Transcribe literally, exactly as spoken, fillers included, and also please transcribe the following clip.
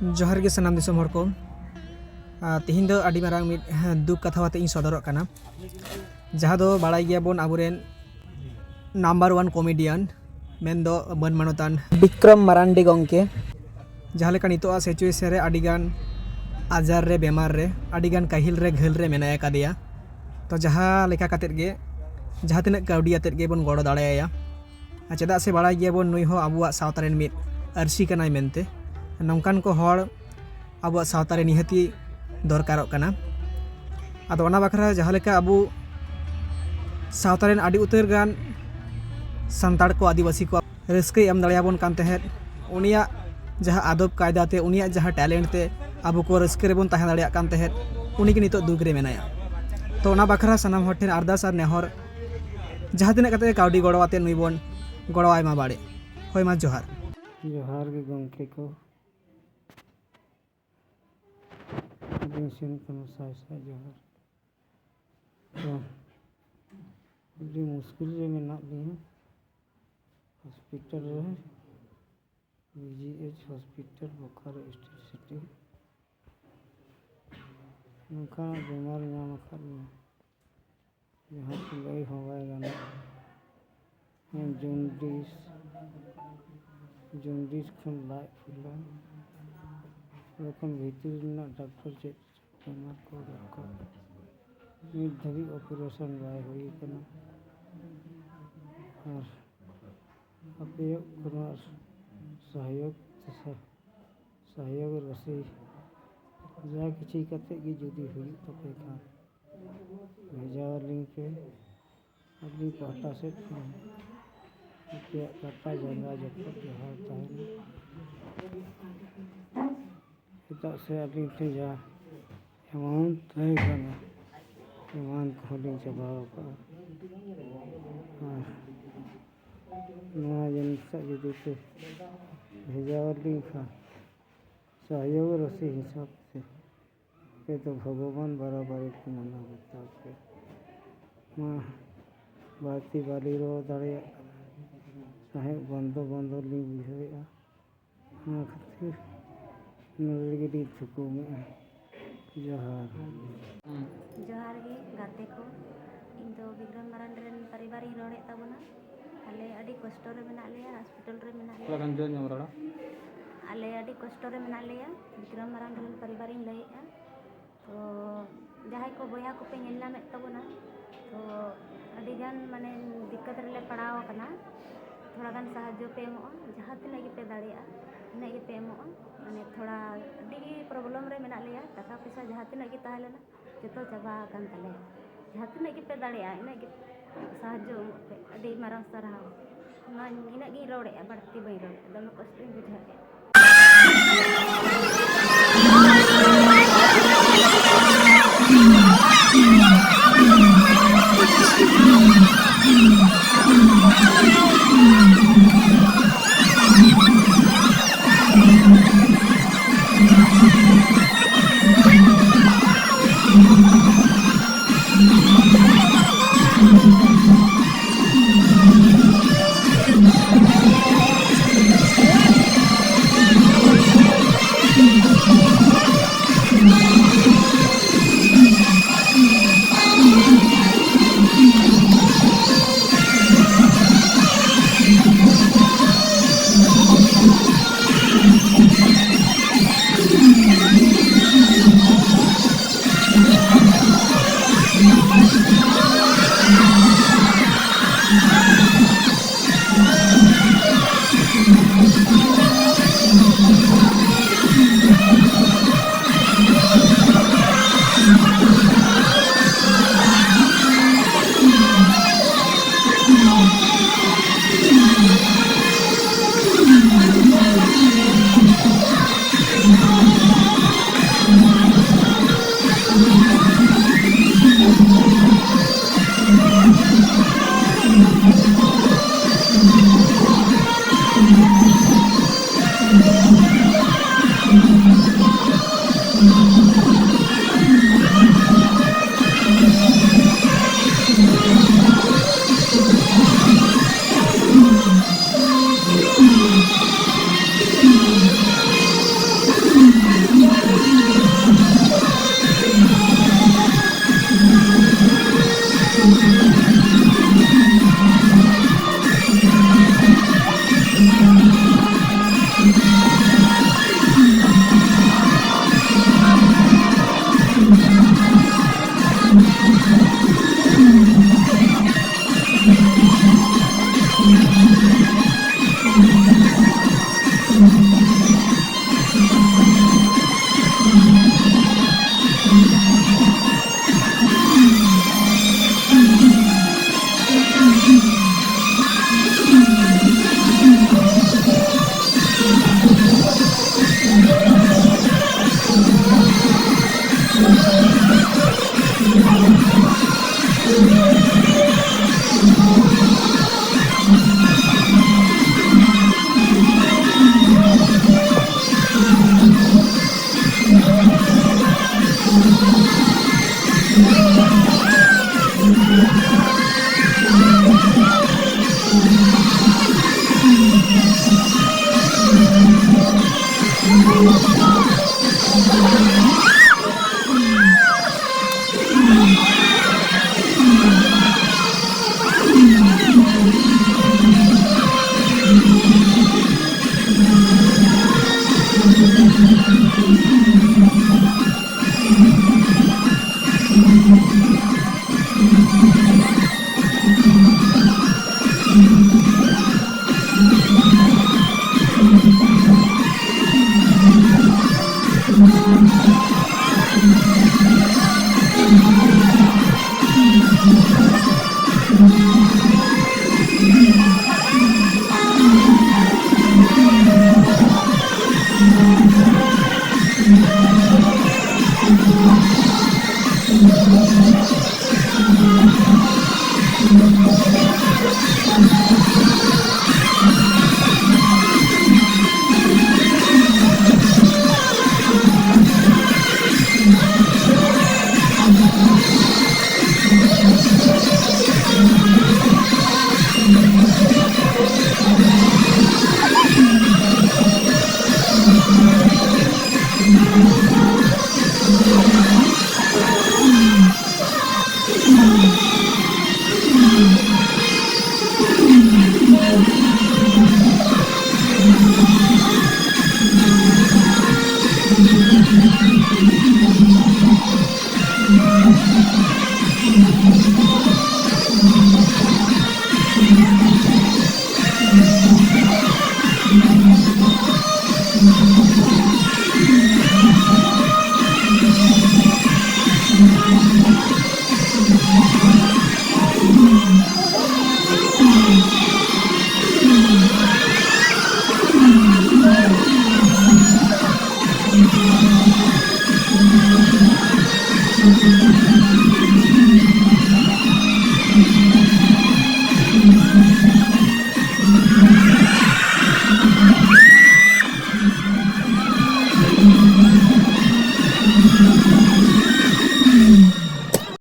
ᱡᱚᱦᱟᱨ ᱜᱮ ᱥᱟᱱᱟᱢ ᱫᱤᱥᱚᱢ ᱦᱚᱲ ᱠᱚ᱾ ᱟᱨ ᱛᱮᱦᱮᱧ ᱫᱚ ᱟᱹᱰᱤ ᱢᱟᱨᱟᱝ ᱢᱤᱫ, ᱦᱮᱸ, ᱫᱩᱠ ᱠᱟᱛᱷᱟ ᱟᱛᱮ ᱤᱧ ᱥᱚᱫᱚᱨᱚᱜ ᱠᱟᱱᱟ, ᱡᱟᱦᱟᱸ ᱫᱚ ᱵᱟᱲᱟᱭ ᱜᱮᱭᱟᱵᱚᱱ ᱟᱵᱚᱨᱮᱱ number one comedian ᱢᱮᱱᱫᱚ ᱢᱟᱹᱱ ᱢᱟᱱᱚᱛᱟᱱ ᱵᱤᱠᱨᱚᱢ ᱢᱟᱨᱟᱱᱰᱤ ᱜᱚᱢᱠᱮ᱾ ᱡᱟᱦᱟᱸ ᱞᱮᱠᱟ ᱱᱤᱛᱚᱜᱟᱜ situation ᱨᱮ ᱟᱹᱰᱤᱜᱟᱱ ᱟᱡᱟᱨ ᱨᱮ, ᱵᱮᱢᱟᱨ ᱨᱮ, ᱟᱹᱰᱤᱜᱟᱱ ᱠᱟᱹᱦᱤᱞ ᱨᱮ, ᱜᱷᱟᱹᱞ ᱨᱮ ᱢᱮᱱᱟᱭ ᱟᱠᱟᱫᱮᱭᱟ᱾ ᱛᱚ ᱡᱟᱦᱟᱸ ᱞᱮᱠᱟ ᱠᱟᱛᱮᱫ ᱜᱮ, ᱡᱟᱦᱟᱸ ᱛᱤᱱᱟᱹᱜ ᱠᱟᱹᱣᱰᱤ ᱟᱛᱮᱫ ᱜᱮᱵᱚᱱ ᱜᱚᱲᱚ ᱫᱟᱲᱮᱭᱟᱭᱟ᱾ ᱟᱨ ᱪᱮᱫᱟᱜ ᱥᱮ ᱵᱟᱲᱟᱭ ᱜᱮᱭᱟᱵᱚᱱ ᱱᱩᱭ ᱦᱚᱸ ᱟᱵᱚᱣᱟᱜ ᱥᱟᱶᱛᱟ ᱨᱮᱱ ᱢᱤᱫ ᱟᱹᱨᱥᱤ ᱠᱟᱱᱟᱭ ᱢᱮᱱᱛᱮ᱾ ᱱᱚᱝᱠᱟᱱ ᱠᱚ ᱦᱚᱲ ᱟᱵᱚᱣᱟᱜ ᱥᱟᱶᱛᱟ ᱨᱮ ᱱᱤᱦᱟᱹᱛᱤ ᱫᱚᱨᱠᱟᱨᱚᱜ ᱠᱟᱱᱟ᱾ ᱟᱫᱚ ᱚᱱᱟ ᱵᱟᱠᱷᱨᱟ ᱡᱟᱦᱟᱸ ᱞᱮᱠᱟ ᱟᱵᱚ ᱥᱟᱶᱛᱟ ᱨᱮᱱ ᱟᱹᱰᱤ ᱩᱛᱟᱹᱨ ᱜᱟᱱ ᱥᱟᱱᱛᱟᱲ ᱠᱚ, ᱟᱹᱫᱤᱵᱟᱹᱥᱤ ᱠᱚ ᱨᱟᱹᱥᱠᱟᱹᱭ ᱮᱢ ᱫᱟᱲᱮᱭᱟᱵᱚᱱ ᱠᱟᱱ ᱛᱟᱦᱮᱸᱫ, ᱩᱱᱤᱭᱟᱜ ᱡᱟᱦᱟᱸ ᱟᱫᱚᱵ ᱠᱟᱭᱫᱟ ᱛᱮ, ᱩᱱᱤᱭᱟᱜ ᱡᱟᱦᱟᱸ talent ᱛᱮ ᱟᱵᱚ ᱠᱚ ᱨᱟᱹᱥᱠᱟᱹ ᱨᱮᱵᱚᱱ ᱛᱟᱦᱮᱸ ᱫᱟᱲᱮᱭᱟᱜ ᱠᱟᱱ ᱛᱟᱦᱮᱸᱫ, ᱩᱱᱤᱜᱮ ᱱᱤᱛᱚᱜ ᱫᱩᱠ ᱨᱮ ᱢᱮᱱᱟᱭᱟ᱾ ᱛᱚ ᱚᱱᱟ ᱵᱟᱠᱷᱨᱟ ᱥᱟᱱᱟᱢ ᱦᱚᱲ ᱴᱷᱮᱱ ᱟᱨᱫᱟᱥ ᱟᱨ ᱱᱮᱦᱚᱨ, ᱡᱟᱦᱟᱸ ᱛᱤᱱᱟᱹᱜ ᱠᱟᱛᱮ ᱠᱟᱹᱣᱰᱤ ᱜᱚᱲᱚ ᱟᱛᱮ ᱱᱩᱭ ᱵᱚᱱ ᱜᱚᱲᱚ ᱟᱭ ᱢᱟ ᱵᱟᱲᱮ᱾ ᱦᱳᱭ ᱢᱟ, ᱡᱚᱦᱟᱨ᱾ ᱡᱚᱦᱟᱨ ᱜᱮ ᱜᱚᱢᱠᱮ ᱠᱚ, ᱟᱹᱵᱤᱱ ᱥᱮᱱ ᱠᱷᱚᱱ ᱥᱟᱭ ᱥᱟᱭ ᱡᱚᱦᱟᱨ᱾ ᱛᱚ, ᱟᱹᱰᱤ ᱢᱩᱥᱠᱤᱞ ᱨᱮ ᱢᱮᱱᱟᱜ ᱞᱤᱧᱟ ᱦᱚᱥᱯᱤᱴᱟᱞ ᱨᱮ, B G H hospital, Bokaro steel city. ᱱᱚᱝᱠᱟᱱᱟᱜ ᱵᱤᱢᱟᱨ ᱧᱟᱢ ᱟᱠᱟᱫ ᱞᱤᱧᱟ, ᱡᱟᱦᱟᱸ ᱠᱚ ᱞᱟᱹᱭ ᱦᱚᱸ ᱵᱟᱭ ᱜᱟᱱᱚᱜᱼᱟ᱾ ᱡᱚᱱᱰᱤᱥ, ᱡᱚᱱᱰᱤᱥ ᱠᱷᱚᱱ ᱞᱟᱡ ᱯᱷᱩᱞᱟᱹ, ᱚᱸᱰᱮ ᱠᱷᱚᱱ ᱵᱷᱤᱛᱤᱨ ᱨᱮᱱᱟᱜ ᱰᱟᱠᱛᱚᱨ ᱪᱮᱫ ᱵᱤᱢᱟᱨ ᱠᱚ ᱫᱚᱨᱠᱟᱨ᱾ ᱱᱤᱛ ᱫᱷᱟᱹᱵᱤᱡ operation ᱵᱟᱭ ᱦᱩᱭ ᱟᱠᱟᱱᱟ᱾ ᱟᱨ ᱟᱯᱮᱭᱟᱜ ᱠᱳᱱᱳ ᱥᱚᱦᱭᱳᱜᱽ, ᱥᱚᱦᱭᱳᱜᱽ ᱨᱟᱥᱤ ᱡᱟ ᱠᱤᱪᱷᱤ ᱠᱟᱛᱮ ᱜᱮ ᱡᱩᱫᱤ ᱦᱩᱭᱩᱜ ᱛᱟᱯᱮ ᱠᱷᱟᱱ, ᱵᱷᱮᱡᱟ ᱟᱹᱞᱤᱧ ᱯᱮ᱾ ᱟᱹᱞᱤᱧ ᱯᱟᱦᱴᱟ ᱥᱮᱫ ᱠᱷᱚᱱ ᱟᱯᱮᱭᱟᱜ ᱠᱟᱴᱟ ᱡᱟᱸᱜᱟ ᱡᱚᱯᱚᱜ ᱡᱚᱦᱟᱨ ᱛᱟᱦᱮᱱᱟ᱾ ᱪᱮᱫᱟᱜ ᱥᱮ ᱟᱹᱞᱤᱧ ᱴᱷᱮᱱ ᱡᱟ amount ᱛᱟᱦᱮᱸ ᱠᱟᱱᱟ, amount ᱠᱚᱦᱚᱸ ᱞᱤᱧ ᱪᱟᱵᱟ ᱟᱠᱟᱫᱼᱟ᱾ ᱟᱨ ᱱᱚᱣᱟ ᱡᱤᱱᱤᱥ ᱴᱟᱜ ᱡᱩᱫᱤ ᱯᱮ ᱵᱷᱮᱡᱟ ᱟᱹᱞᱤᱧ ᱠᱷᱟᱱ, ᱥᱚᱦᱭᱳᱜᱽ ᱨᱟᱥᱤ ᱦᱤᱥᱟᱹᱵ ᱛᱮ ᱟᱯᱮ ᱫᱚ ᱵᱷᱚᱜᱚᱵᱟᱱ ᱵᱟᱨᱟᱵᱟᱨᱤ ᱠᱚ ᱢᱟᱱᱟᱣ ᱵᱟᱛᱟᱣ ᱯᱮ᱾ ᱢᱟ ᱵᱟᱹᱲᱛᱤ ᱵᱟᱹᱞᱤᱧ ᱨᱚᱲ ᱫᱟᱲᱮᱭᱟᱜ ᱠᱟᱱᱟ, ᱥᱟᱦᱮᱫ ᱵᱚᱱᱫᱚ ᱵᱚᱱᱫᱚ ᱞᱤᱧ ᱵᱩᱡᱷᱟᱹᱣᱮᱫᱼᱟ᱾ ᱚᱱᱟ ᱠᱷᱟᱹᱛᱤᱨ ᱱᱚᱰᱮ ᱜᱮ ᱛᱷᱩᱠᱩᱢᱮᱜᱼᱟ᱾ ᱡᱚᱦᱟᱨ᱾ ᱡᱚᱦᱟᱨ ᱜᱮ ᱜᱟᱛᱮ ᱠᱚ, ᱤᱧ ᱫᱚ ᱵᱤᱠᱨᱚᱢ ᱢᱟᱨᱟᱱᱰᱤ ᱨᱮᱱ ᱯᱚᱨᱤᱵᱟᱨᱤᱧ ᱨᱚᱲᱮᱫ ᱛᱟᱵᱚᱱᱟ᱾ ᱟᱞᱮ ᱟᱹᱰᱤ ᱠᱚᱥᱴᱚ ᱨᱮ ᱢᱮᱱᱟᱜ ᱞᱮᱭᱟ, ᱦᱚᱥᱯᱤᱴᱟᱞ ᱨᱮ ᱢᱮᱱᱟᱜ ᱞᱮᱭᱟ᱾ ᱛᱷᱚᱲᱟ ᱜᱟᱱ ᱡᱳᱨ ᱧᱚᱜ ᱨᱚᱲᱟ᱾ ᱟᱞᱮ ᱟᱹᱰᱤ ᱠᱚᱥᱴᱚ ᱨᱮ ᱢᱮᱱᱟᱜ ᱞᱮᱭᱟ, ᱵᱤᱠᱨᱚᱢ ᱢᱟᱨᱟᱱᱰᱤ ᱨᱮᱱ ᱯᱚᱨᱤᱵᱟᱨᱤᱧ ᱞᱟᱹᱭᱮᱫᱼᱟ᱾ ᱛᱚ ᱡᱟᱦᱟᱸᱭ ᱠᱚ ᱵᱚᱭᱦᱟ ᱠᱚᱯᱮ ᱧᱮᱞ ᱧᱟᱢᱮᱫ ᱛᱟᱵᱚᱱᱟ, ᱛᱚ ᱟᱹᱰᱤᱜᱟᱱ ᱢᱟᱱᱮ ᱫᱤᱠᱠᱟᱛ ᱨᱮᱞᱮ ᱯᱟᱲᱟᱣ ᱟᱠᱟᱱᱟ᱾ ᱛᱷᱚᱲᱟ ᱜᱟᱱ ᱥᱟᱦᱟᱡᱽᱡᱚ ᱯᱮ ᱮᱢᱚᱜᱼᱟ, ᱡᱟᱦᱟᱸ ᱛᱤᱱᱟᱹᱜ ᱜᱮᱯᱮ ᱫᱟᱲᱮᱭᱟᱜᱼᱟ ᱤᱱᱟᱹᱜ ᱜᱮᱯᱮ ᱮᱢᱚᱜᱼᱟ᱾ ᱢᱟᱱᱮ ᱛᱷᱚᱲᱟ ᱟᱹᱰᱤ ᱜᱮ ᱯᱨᱚᱵᱞᱮᱢ ᱨᱮ ᱢᱮᱱᱟᱜ ᱞᱮᱭᱟ, ᱴᱟᱠᱟ ᱯᱚᱭᱥᱟ ᱡᱟᱦᱟᱸ ᱛᱤᱱᱟᱹᱜ ᱜᱮ ᱛᱟᱦᱮᱸ ᱞᱮᱱᱟ ᱡᱚᱛᱚ ᱪᱟᱵᱟ ᱟᱠᱟᱱ ᱛᱟᱞᱮᱭᱟ᱾ ᱡᱟᱦᱟᱸ ᱛᱤᱱᱟᱹᱜ ᱜᱮᱯᱮ ᱫᱟᱲᱮᱭᱟᱜᱼᱟ ᱤᱱᱟᱹᱜ ᱜᱮ ᱥᱟᱦᱟᱡᱽᱡᱚ ᱮᱢᱚᱜ ᱯᱮ᱾ ᱟᱹᱰᱤ ᱢᱟᱨᱟᱝ ᱥᱟᱨᱦᱟᱣ᱾ ᱱᱚᱣᱟ ᱤᱱᱟᱹᱜ ᱜᱤᱧ ᱨᱚᱲᱮᱫᱼᱟ, ᱵᱟᱹᱲᱛᱤ ᱵᱟᱹᱧ ᱨᱚᱲᱮᱫᱼᱟ, ᱫᱚᱢᱮ ᱠᱚᱥᱴᱚᱧ ᱵᱩᱡᱷᱟᱹᱣᱮᱫᱼᱟ᱾